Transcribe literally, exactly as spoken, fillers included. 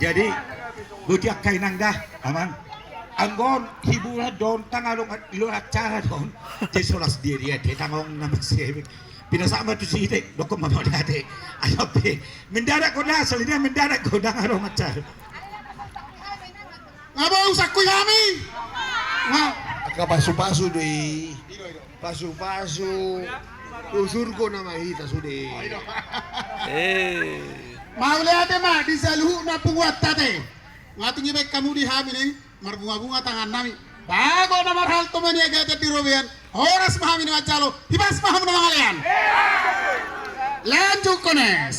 Jadi boti angka inang da, amang. Anggo on hiburan do on, tang adong luar acara do on. Jadi so las dia dia te tangong nama si. Pinasahat ma tu si te, dokon ma mauliate. Ayo pe. Mendadak godang, asal dia mendadak godang adong acara. Nga boi usakku hami. Nga. Angka pasu-pasu do i. Pasu-pasu. Usurgo nama hita sude. Eh. Mauliate ma di saluhutna punguanta te. Nga tung ibaen hamu di hami ni marbunga-bunga tangan nami. Bago na marhalto ma niagatan di robean. Horas ma hami na manjalo. Hipas ma hamu na mangalean. Lanjut kones.